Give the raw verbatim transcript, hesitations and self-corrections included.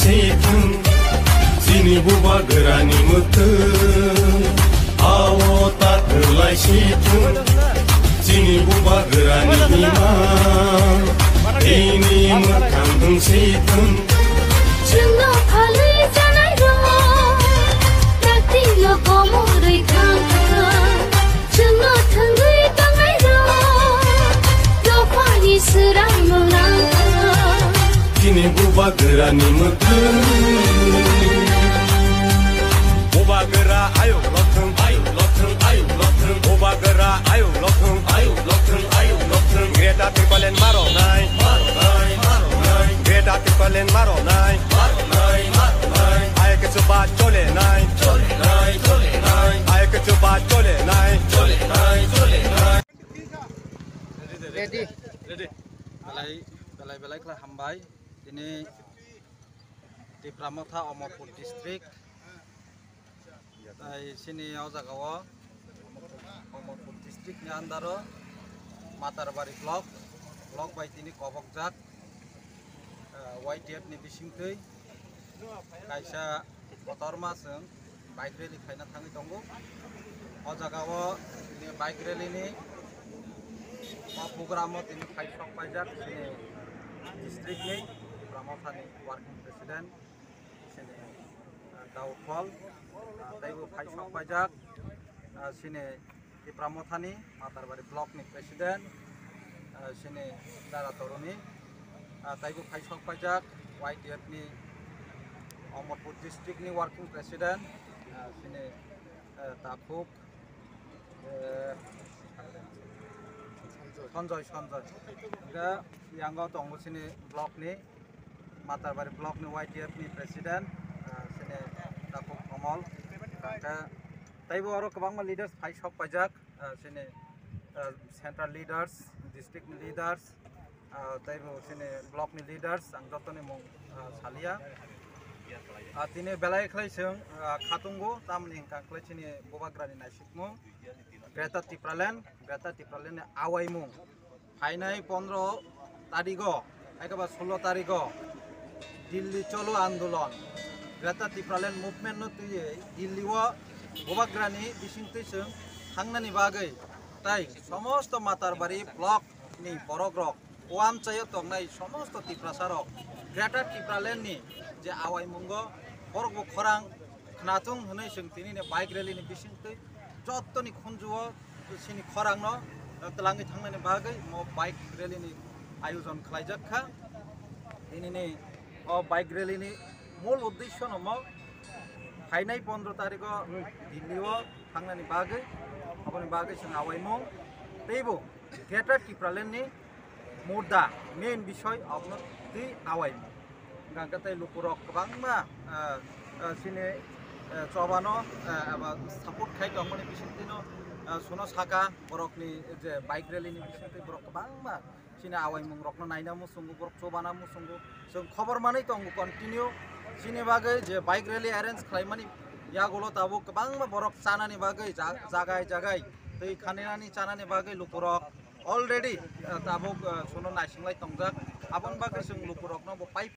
Sithung, chini bubagrani mwthung, awo ta kwlai sithung, chini bubagrani imang, ini mwthang thung sithung. Chwngno phalwi janai rok, takti yo komorwi thang thang. Chwngno thwngwi tongnairok, dophani swrangno nang. Chini bubagrani mwthung. Bubagra ayuk lothung, ayuk lothung, ayuk lothung. Bubagra ayuk lothung, ayuk lothung, ayuk lothung. Greater Tipraland maronai, maronai, maronai. Greater Tipraland maronai, maronai, maronai. Ayuk chuba cholenai, cholenai, cholenai. Ayuk chuba cholenai, cholenai, cholenai. Ready. Ready. Belai, belai, belai khlai hambai. Tini Tipra Motha, Amarpur district. Tai sini o jaga o Amarpur district ni under o Matarbari block, block bai tini kobokjak, ah, Y T F ni bisingtwi kaisa kotorma chwng bike rally khaina thangwi tongo. O jaga o tini bike rally ni o program o tini phai sok paijak chini district ni Tipra Motha ni working president, chini, ah, Daud Paul, ah, taibo phai sok paijak, ah, chini Tipra Mothani Matarbari block ni president, ah, chini Dara Toroni, ah, taibo phai sok paijak Y T F ni Amarpur district ni working president, ah, chini, ah, Takhuk, eh, Sanjoy, Sanjoy. Hingke yango tongo chini block ni, Matarbari block ni Y T F ni president, ah, chini Takhuk Komol. Hingke taibo oro kwbangma leaders phai sok paijak, ah, chini, ah, central leaders, district leaders, ah, taibo chini block ni leaders, ang jotoni mung, ah, salia. Ah, tini belai khlai chwng, ah, khatungo, tamni hwnkha khlai chini bubagrani naisikmung. Greater Tipraland, Greater Tipraland ni awaimung. Phainai pondro tarigo, ekaba sullo tarigo, Delhi Cholo Andolon, Greater Tipraland Movement no twiwi Delhi o bubagrani bisingtwi chwng thangnani bagwi tai somosto Matarbari block ni borok rok, o amchaio tongnai somosto Tiprasa rok, Greater Tipraland ni je awaimungo borok bo khorang khnathung hwnwi chwng tini ni bike rally ni bisingtwi jottoni khunju o chini khorang no twlangwi thangnani bagwi mo bike rally ni ayojon khlaijak kha. Tini ni o bike rally ni mul uddesho no mo phainai pondro tarikh o Delhi o thangnani bagwi, aboni bagwi chwng awaimung teibo Greater Tipraland ni mudda, main bisoi abono twi awai. Hingkha khe tei lukurok kwbangma, ah, ah, chini, ah, chobano, ah, eba support khai tongmani bisingtwino, ah, suno saka borokni je bike rally ni bisingtwi borok kwbangma chini awaimungrokno naina muchungo, borok chobana muchungo. Chwng khobor manwi tongo continue chini bagwi je bike rally arrange khlaimani yagulo tabuk kwbangma borok chanani bagwi ja-, jagai jagai twi khaninani chanani bagwi lukurok already, ah, tabuk, ah, suno naisinglai tongjak. Aboni bagwi chwng lukurokno bo pipe